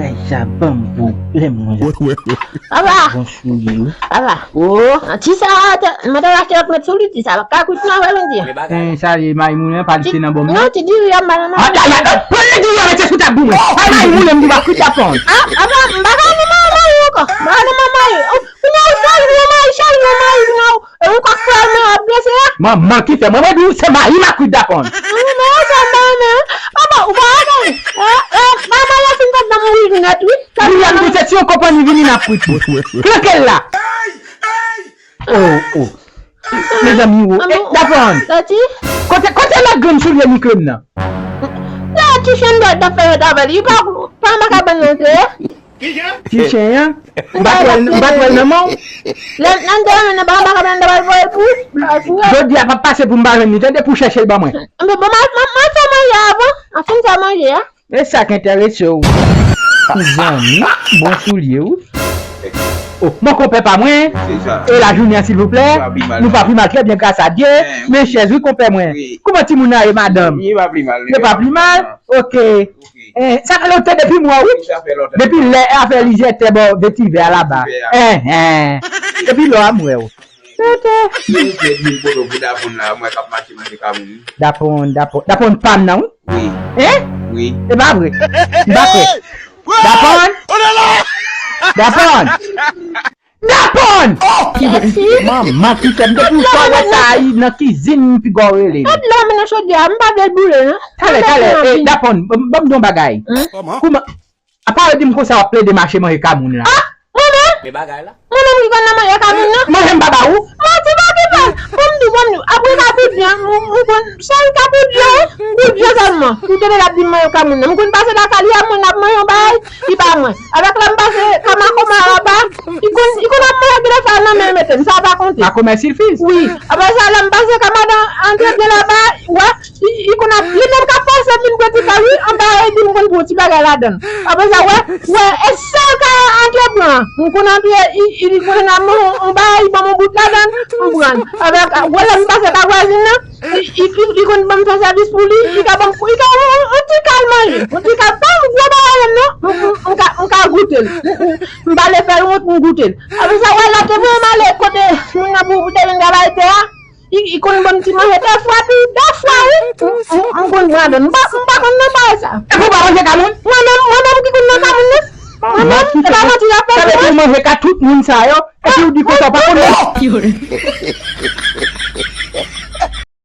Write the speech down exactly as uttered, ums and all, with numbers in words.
Ay, sa ban m pwoblèm, mwen. Papa! Bon soulye, wi. Papa! Oh! Ti sa, mwen te achte lòt mèt sou li, ti sa. Ka kwit nan, wè, mwen di. Eh, salye Mayi Moulen, pa l se nan bon m nan. Non, ti diri a, m pa nan. Ah, da, da, da, pran le diri a, mete sou tab pou mwen. Ay, Mayi Moulen, m di w pa kwit ap pran. Ah, papa, m pa ka nan Mayi Moulen ankò. M pa ka nan Mayi Moulen. Ou konnen ou salye Mayi, salye Mayi, non. E ou kwè k frè mwen ap blese a? Manman ki fè mwen, mwen di w se Mayi m ap kwit dapòn. Mwen sa m pa renmen an. Papa, ou pa renmen? Eh, eh, manman la fin fè dam wi nèt wi. William di se ti yon konpanyi vini n ap kwit li. Flanke l la. Oh, oh. Mezanmi, oh. Eh, dapòn. Kote, kote lòt grenn soulye Niclem nan? Lè ti chen dòt ap fè yon travay, li pa, pa nan kabann nan, se. Ti chen an, m pa t wè l, m pa t wè l nan men w. Lè, lè m te renmen nan baka, m pa t wè l pou, pou. Jodi a p ap pase pou m pa jwenn li, tande, pou chèche l ban mwen. Bon, m a, m a, m a fè manje avan, m a fin fè manje a. E sa k enterese w. Ti zanmi, bon soulye w. Oh, mon konpè pa mwen. E lajounen an, silvouplè. Nou pa pi mal, trè byen, gras a Dye. Men chèz wi, konpè mwen. Kouman timoun nan ye, madanm? Yo pa pi mal. Ok. Eh, sa fè lontan depi m wè w wi. Depi lè afè lizètè bò vetivè a laba. Eh, eh. Depi lò a m wè w. Silvouplè, di m kote w pou dapòn la, mwen k ap mache manje kamoun. Dapòn, dapòn. Dapòn pa m nan wi. Wi. Hein? Wi. E pa vre. M pa kwè. Dapòn. Dapòn. Dapòn! Manman ki fè m depi w sot wè sa a nan kizin m pi gò rele. Tout lè w mennen chodyè a, m pa vle l boule non. Talè, talè, eh, dapòn, ban m di yon bagay. Kouman, apa yo di m konsa w ap plede mache manje kamoun la? Ah, mwen menm? Mwen menm ki konn nan manje kamoun nan? Manje m pa ba ou? Manti pa ki fè. Bon m di, bon m di, apre ka poudre, m, m konn, sèl ka poudre, poudre sèlman. M tande l ap di m manje kamoun nan. M konn pase lakay li a, mwen ap manje yon bagay. Li ba mwen. Avèk lè m pase ka makomè laba, li konn, li konn ap manje grenn fwa nan men mete m, sa pa konte. Makomè silfiz? Wi. Apre sa, lè m pase ka madan Andre byen laba, wè, li, li konn ap, li menm k ap fòse vin pran ti kal, wi, anba, li di m konn pran ti bagay ladan l. Apre sa, wè, wè, e sèl ka Andre pran. M konn antre, li, li konn ap manje yon bagay, li ban m yon bout ladan l, m pran l. Avèk, wè, lè m pase ka vwazin nan, Li, li, li, li konn ban m fè sèvis pou li, li ka ban m, li ka ban m yon, yon ti kal manje, yon ti kal, pa yon gwo bagay menm non, m, m, m ka, m ka goute l. M, m, m pa vle fè l wont, m goute l. Apre sa, wè, lòt te voye m ale kote moun nan pou, pou te vin travay tè a, li, li konn ban m ti manje de fwa, tou, de fwa, wi. M, m, m konn pran ladan l. M pa, m pa konn nan bagay sa. Epi w pa manje kamoun? Mwen menm, mwen menm ki konn nan kamoun nan. Mwen menm, e pa manti l ap fè. Sa vle di w manje ka tout moun sa yo, epi w di konsa w pa konn.